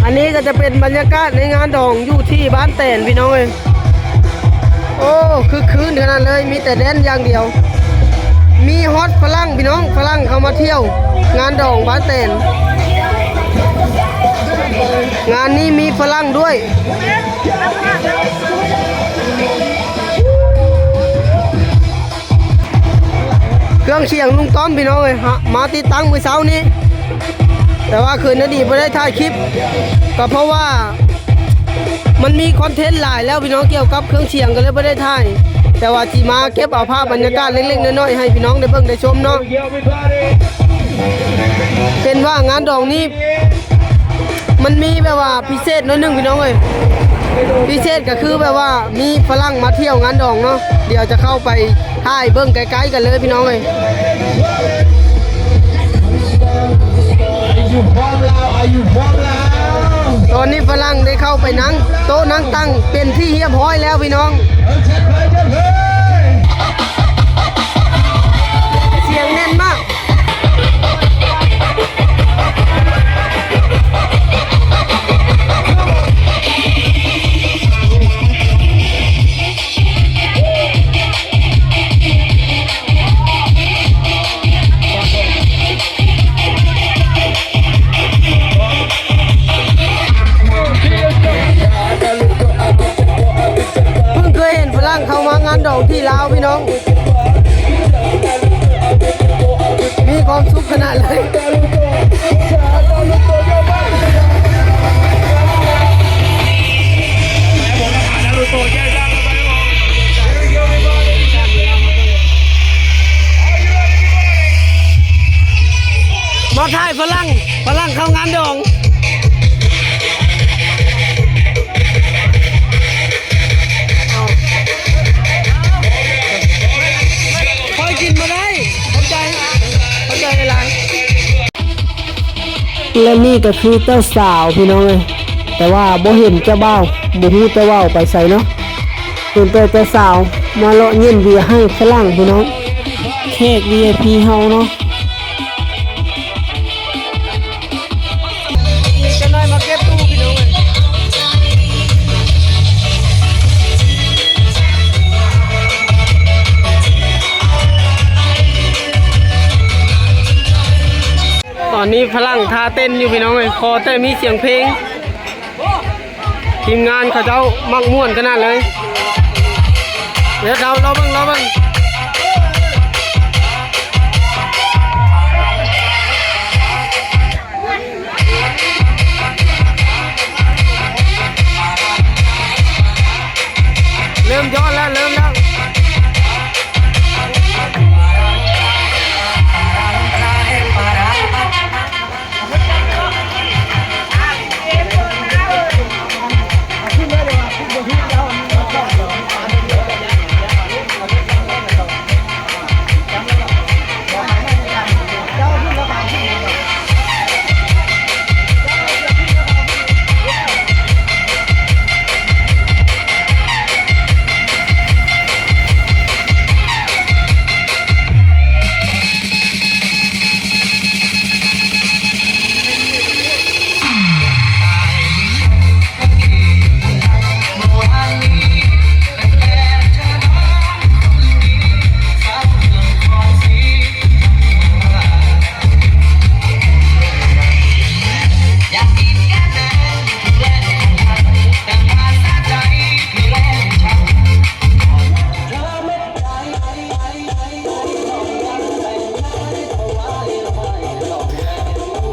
ອັນນີ້ກໍຈະເປັນບັນຍາກາດໃນງານດອງຢູ່ທີ່ບ້ານແຕນ ພີ່ນ້ອງເອີຍ. ໂອ້ ຄຶກຄື້ນຂະໜາດເລີຍ ມີແຕ່ແດນຢ່າງດຽວ. ມີຮອດຝຣັ່ງ ພີ່ນ້ອງ, ຝຣັ່ງເຂົ້າມາທ່ຽວງານດອງບ້ານແຕນ. ງານນີ້ມີຝຣັ່ງດ້ວຍ. ເຄື່ອງສຽງລຸງຕ້ອມ ພີ່ນ້ອງເອີຍ, ມາຕິດຕັ້ງມື້ເຊົ້ານີ້ ແຕ່ວ່າຄືນນະດີບໍ່ໄດ້ຖ່າຍຄລິບ ກໍເພາະວ່າມັນມີຄອນເທັນຫຼາຍແລ້ວ ພີ່ນ້ອງ, ກ່ຽວກັບເຄື່ອງສຽງກໍເລີຍບໍ່ໄດ້ຖ່າຍ, ແຕ່ວ່າຊິມາເກັບເອົາພາບບັນຍາກາດເລັກໆນ້ອຍໆໃຫ້ພີ່ນ້ອງໄດ້ເບິ່ງໄດ້ຊົມເນາະ. ເຫັນວ່າງານດອງນີ້ ມັນມີແບບວ່າພິເສດໜ້ອຍໜຶ່ງ ພີ່ນ້ອງເອີຍ. ພິເສດກໍຄືແບບວ່າມີຝຣັ່ງມາທ່ຽວງານດອງເນາະ. ດຽວຈະເຂົ້າໄປຖ່າຍເບິ່ງໃກ້ໆກັນເລີຍ ພີ່ນ້ອງເອີຍ. ຕອນນີ້ຝຣັ່ງໄດ້ເຂົ້າໄປນັ່ງໂຕະນັ່ງຕັ່ງເປັນທີ່ຮຽບຮ້ອຍແລ້ວ ພີ່ນ້ອງ. ສຽງແໜ້ນມາກ. ເພິ່ງເຄີຍເຫັນຝຣັ່ງເຂົ້າມາງານດອງທີ່ລາວ ພີ່ນ້ອງ. ມີຄວາມສຸກຂະໜາດເລີຍ. ມາຖ່າຍຝຣັ່ງ, ຝຣັ່ງເຂົ້າງານດອງ. ຂ້ອຍກິນບໍ່ໄດ້. ຂອບໃຈ, ຂອບໃຈຫຼາຍໆ. ແລະນີ້ກໍຄືເຈົ້າສາວ ພີ່ນ້ອງເອີຍ, ແຕ່ວ່າບໍ່ເຫັນເຈົ້າບ່າວ, ບໍ່ຮູ້ເຈົ້າບ່າວໄປໃສເນາະ. ເຫັນແຕ່ເຈົ້າສາວມາເລາະເຢັນເບຍໃຫ້ຝຣັ່ງ ພີ່ນ້ອງ, ແຂກ ວີໄອພີ ເຮົາເນາະ. ຈັກໜ້ອຍມາເກັບຕູ້ ພີ່ນ້ອງເອີຍ. ຕອນນີ້ຝຣັ່ງທ່າເຕັ້ນຢູ່ ພີ່ນ້ອງເອີຍ, ຂໍແຕ່ມີສຽງເພງ. ທີມງານເຂົາເຈົ້າມັກມ່ວນຂະໜາດເລີຍ. ດຽວເຮົາລໍເບິ່ງ, ລໍເບິ່ງ. ເລີ່ມຍ້ອນແລ້ວ, ເລີ່ມແລ້ວ.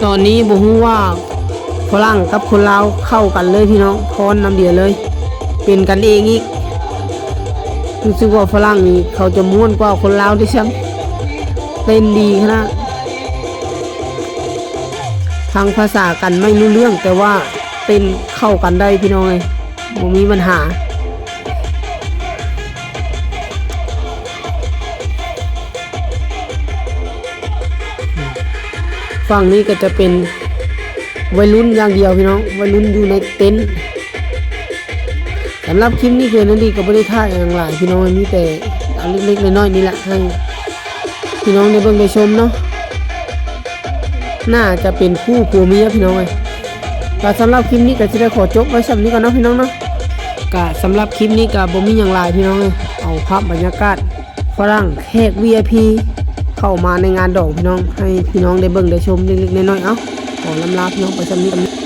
ຕອນນີ້ບໍ່ຮູ້ວ່າຝຣັ່ງກັບຄົນລາວເຂົ້າກັນເລີຍ ພີ່ນ້ອງ, ຟ້ອນນຳດຽວເລີຍ, ເປັນກັນເອງອີກ. ຮູ້ສຶກວ່າຝຣັ່ງນີ້ເຂົາຈະມ່ວນກວ່າຄົນລາວດ້ວຍຊ້ຳ, ເຕັ້ນດີຂະໜາດ. ຟັງພາສາກັນໄມ່ຮູ້ເລື່ອງ, ແຕ່ວ່າເຕັ້ນເຂົ້າກັນໄດ້ ພີ່ນ້ອງເອີຍ, ບໍ່ມີບັນຫາ. ຝັ່ງນີ້ກໍຈະເປັນໄວລຸ້ນຢ່າງດຽວ ພີ່ນ້ອງ, ໄວລຸ້ນຢູ່ໃນເຕັນ. ສຳລັບຄລິບນີ້ຄືນັ້ນດີ ກໍບໍ່ໄດ້ຖ່າຍຫຍັງຫຼາຍ ພີ່ນ້ອງ, ມີແຕ່ອັນເລັກໆນ້ອຍໆນີ້ແຫຼະ ໃຫ້ພີ່ນ້ອງໄດ້ເບິ່ງໄດ້ຊົມເນາະ. ໜ້າຈະເປັນຄູ່ຜົວເມຍ ພີ່ນ້ອງເອີຍ, ໄປ ກໍສຳລັບຄລິບນີ້ກໍຊິໄດ້ຂໍຈົບໄວ້ຊ່ຳນີ້ກ່ອນເນາະພີ່ນ້ອງເນາະ. ກໍສຳລັບຄລິບນີ້ກໍບໍ່ມີຫຍັງຫຼາຍພີ່ນ້ອງເອີຍ, ເອົາພາບບັນຍາກາດຝຣັ່ງແຂກ ວີໄອພີ ເຂົ້າມາໃນງານດອງພີ່ນ້ອງ ໃຫ້ພີ່ນ້ອງໄດ້ເບິ່ງໄດ້ຊົມເລັກໆນ້ອຍໆ. ເອົາ ຂໍລ່ຳລາພີ່ນ້ອງໄປຊ່ຳນີ້ກ່ອນ.